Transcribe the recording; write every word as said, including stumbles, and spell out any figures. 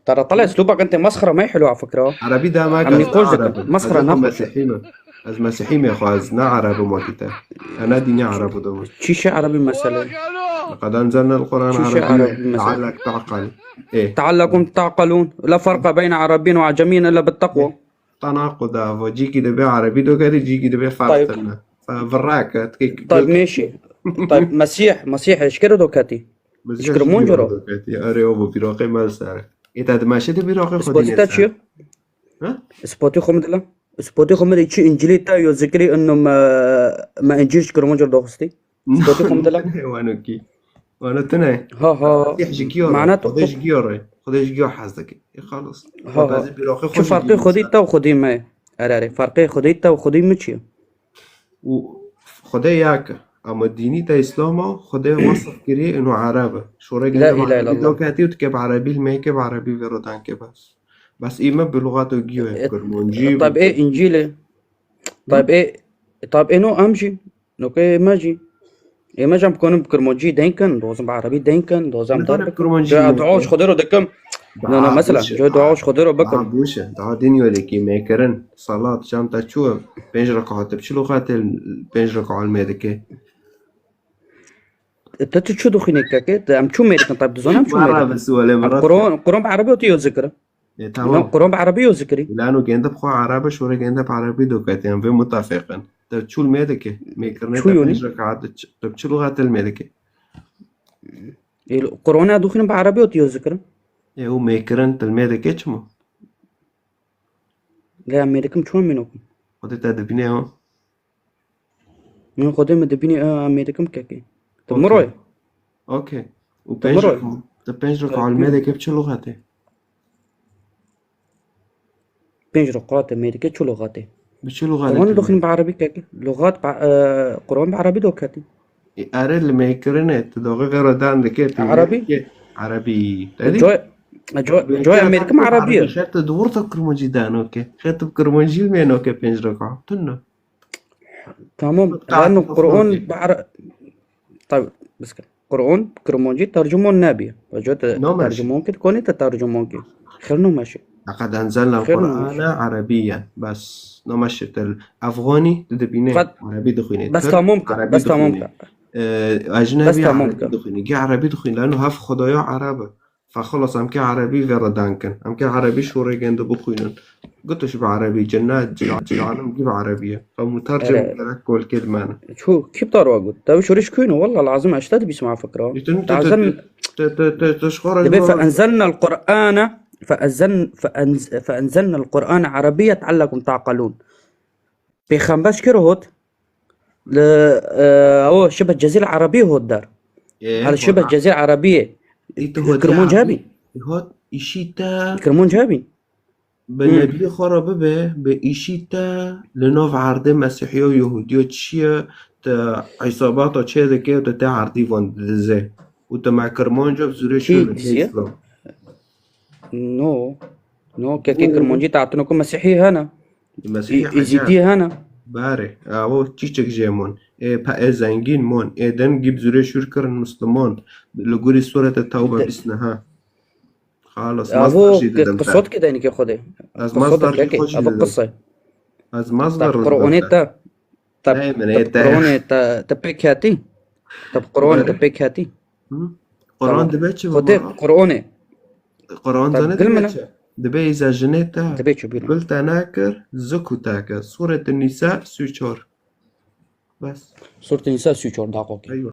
ترى طلع اسلوبك انت مسخره، ما حلو على فكره. عربي ده ما عم نقول مسخره، ناخذ. مسيحي. از مسيحي ما يخواز نا عربي ما كنت. انا ديني عربي دوم. شي شي عربي مثلا. لقد انزلنا القران شي شي عربيا عربي مثلا. لعلك تعقل. ايه. تعلكم تعقلون، لا فرق بين عربي وعجمي الا بالتقوى. تناقض هذا، جيكي دبي عربي دوكاتي، جيكي دبي فرق طيب. تنا. فبراك تكيك. طيب ماشي. طيب مسيح، مسيح ايش كده دوكاتي؟ بس ايش كده مونجرو؟ دوكاتي اري او بيروقي مال سارة. ايه تاد ماشي دي بيروقي خديني اثباتي تاتشيو؟ ها؟ اثباتي خمدلا؟ اثباتي خمدلا؟ شي انجيلي تا يو ذكري انه ما ما انجيل شكر مونجر دوخستي؟ اثباتي خمدلا؟ وانا كي. وانا تناي. ها ها. يحجي كيورا. معناته خديش كيورا. خديش كيورا حزدك. خلص. ها ها. شو فرقي خديتا وخدي ما؟ اراري فرقي خديتا وخدي مچيو؟ و خدای یاکە. ئەمە دینی تا ئیسلامە، خدای وەسف کردی ئەنو عەرەبە. شۆڕێک لا إله إلا الله. دوکاتی و تکێ بە عەرەبی، مەیکێ بە عەرەبی، وێڕۆدان کێ بەس. بەس ئیمە بلوغات و گیۆ إيه، کرمۆنجی. طيب ايه انجيلي؟ طيب ايه؟ طيب ايه نوع امجي؟ نوع ايه ماجي؟ ايه ماجي عم بكون بكرمونجي دينكن، دوزم بعربي دينكن، دوزم نتعرف ضرب. كرمونجي جو دينكن. دعوش خدرو دكم. لا لا مثلا جو دعوش خدرو بكم. بوشە دا دنیۆێکی مێکردن سەڵات چام تا چووە پێنج ڕکات بچ لوغاتێ پێنج ڕکال مێ دەکێ. انت شو دخينك كاكي؟ انت ام شو ميركن؟ طيب دزون ام شو مرة ميركن؟ بس ولا مرة. قرون قرون بعربي وتيو ذكر. تمام. قرون بعربي وذكري. لانو گەندە بخوا عربە شۆرە گەندە عربی دوکاتیان وێ متافقن. تە چول مێ دەکێ مێکردنێ چو یۆنی؟ پێنج ڕکات تە بچ لوغاتێ مێ دەکێ. قرون دخين بعربي وتيو ذكر. ئێ و مێکردن تل مێ دەکێ چمە؟ لا ميركم شو منكم؟ خودێ تا دەبینێەوە. من خدي ما دبيني اه ميركم كاكي. اوكي. تمروي. اوكي. و پێنج تمروي. ڕکات تە پێنج ڕکال مێ دەکێ بچ لوغاتێ. پێنج ڕۆقاتە مێرکە چ لغاتێ؟ بە چ لغاتێ قرآن دخین بە عربی کەکە لغات بە قرآن بە عربی دۆکەتی. ئەرێ لە مێکردنێ تو دۆغی غێرۆدان دەکێت عربی؟ عربی جۆ جۆ ئەمریکم عربیە. خێتە دوورتە کرمۆجی دانۆکێ خێتە کرمۆجی مێنۆکە پێنج ڕۆکە تونە. تمام. لأنه قرآن بە عربی. طيب بس كده. قرآن کرمۆنجی تەرجمۆن نابیە. جۆ تەرجمۆن کرد کۆنی تە تەرجمۆن کرد. خێر نۆ مەشێ. لقد أنزلنا القرآن عربيا بس نۆ مەشێ تە ئەفغانی دەبینێ عربی دخوینێ. بس تمام کە بس تمام کە. ئەژنەبی عربی دخوینی گی عربی دخوین لەنو هەف خدایا عربە. فخلص ئەم کە عربی ڤێڕەدان کەن ئەم کە عربی شوڕێ گەندە بخوینن. گوتش بە عربی جنات جعلم گی بە عربیە. فمترجم گەرەک کۆلکێ دمانە. شو كيف طار وقت؟ طيب شو ريش كوينو والله العظيم اشتد بيسمع فكرة. تعزن تشخور دبي فأنزلنا القرآن فأنزل فأنز فأنزلنا القرآن عربية لعلكم تعقلون. پێخەمبەش کرد هۆت لە ئەوە شبە جەزیل عەرەبی هۆت دەر هەر شبە جەزیل عەرەبیە. کرمۆن جابی هۆت ئیشی تا کرمۆن جابی بە نەبی خۆڕە ببێ بە ئیشی تا لە نۆڤ عردێ مەسیحیە و یهودیە چییە؟ تە عیساباتە چێ دەکێ و تە تێ عردی وان دزێ و تە مەکرمۆن جاب زورێ شوێ نۆ نۆ کەکێ کرمۆنجی تاتنۆکە مەسیحی هەنە. ئیزیدی هەنە. بارێ ئەوە چیچک ژێمۆن ئێ پە ئێ زەنگین مۆن ئێ دەنگی بزورێ شوور کردن مسلمۆن لە گوری سورەتە تەوبە بیستنەها. خالص قصوت كده يعني كي خدي. قصة. از مصدر قرآنيتا. طب قرآنيتا تبيكاتي. طب قرآن تبيكاتي. قرآن دبي چی؟ خدي قرآني. قرآن زانه دبي چی؟ دبي إذا جنيتا دبي چی بيرو؟ بلتا ناكر زكو تاكر سورة النساء سوچور. بس. سورة النساء سوچور داقوكي. أيوة.